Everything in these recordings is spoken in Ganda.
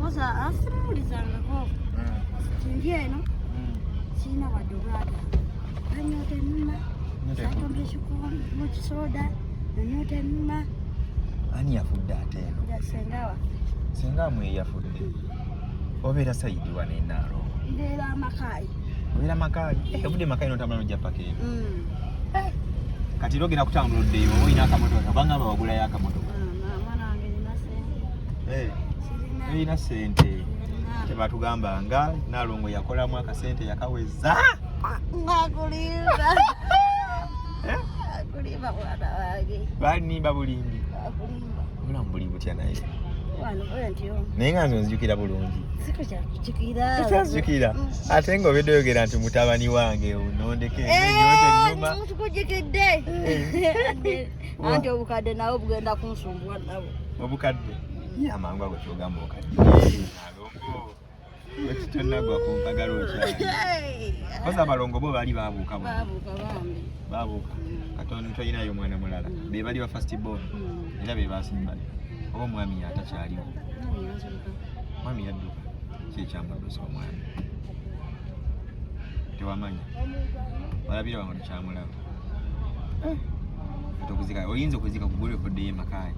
Koza asimuwulizangako. Ndi eno sirina wadde obwagala. Anyota ennuma. Satombe mu kisoda. Anyota ennuma. Ani yafudde ate eno? Ya sengawa. Senga mwe yafudde. Obeera sayidi wano enaalo? Mbeera Amakaayi. Obeera Makaayi? Eh, obudde Makaayi n'otambula n'ojja paka eno. Kati era ogenda kutambula oddeyo oba olina akamotoka kubanga aba wagulayo akamotoka? Mwana wange, nina sente. Eh, Sirina. olina sente? Sirina. Tebatugamba nga Nalongo yakolamu akasente yakaweza. Ngakulimba. Eh? Akulimba, mwana wange. Balimba bulimbi. Akulimba. Obulamu buli butya naye? Wano bwe ntyo. Naye nga nze nzijukira bulungi. Sikukyakujjukira. Okyazijukira? Ate nga obedde oyogera nti mutabani wange onondeke ennyonta ennuma. Tukujjukidde. Anti obukadde nawe bugenda kunsumbuwa nabo. Obukadde ye amangu ago kyogamba obukadde. Nalongo, tonagwa ku mpagala okyali. Koza abalongo bo baali babuuka bonna? Babuuka bambi. Babuuka. Katonda, tolinayo mwana mulala? Be bali ba first born? Mm. Era be basimbayo oba omwami atakyaliwo? Nani yanzuuka? Mwami yadduka. Ki ekyamuddusa omwami? Tewamanya walabira wange tekyamulaba. Kati okuzika oyinza okuzika kugulwekoddeyo emakaayi?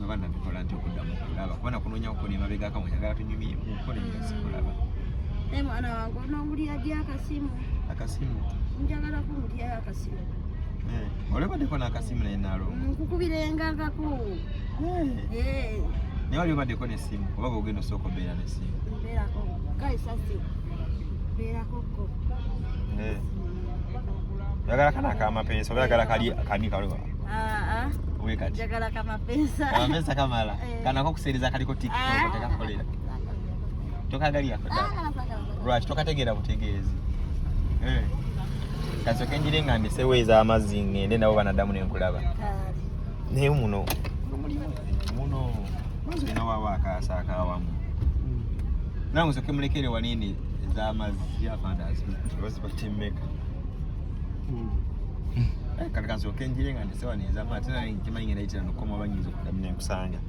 Oba nabikola nti okuddamu okulaba kuba nakunoonyako nemabegako njagala tunyumyemu naye sikulaba. Naye mwana wange, onongulira ddi akasimu? Akasimu? Njagala kungulirayo akasimu. Eh, olebaddeko n'akasimu naye naalongo? Nkukubirenga ngako. Eh, Naye wali obaddeko n'essimu oba gweogenda osooka obeera n'essimu? Mbeerako kayisasi, mbeerako ko. Eh. Oyagala kana akamapeesa oba oyagala kali kani kali? Aa. We kati. Njagala kamapeesa. Kamapesa kamala? Eh. Kanako okuseereza kaliko TikTok? Ah. Tekakolera tokagalyako ddala? Ah, sagala. Lwaki tokategeera butegeezi? Eh. Kasooke njire nga ndesewo ez'amazzi ngende nabo banaddamu nenkulaba. Kale. Naye muno mulimu muno mazzi olina waawo akaasa akawamu nange nsooke mulekere wanini ez'amazzi afandazi bazibatemmeka. Kati kansooke njire nga ndese wano ez'amazzi ate naye nkimanyi ngenda yitira nokukoma banyinza okuddamu nenkusanga.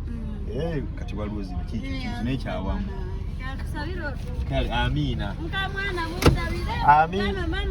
Eh, kati waliwo zino kiki nekyawamu. Kakusabira otyo. Kale, amiina. Mukamwana mundabire. Amiina. Mama.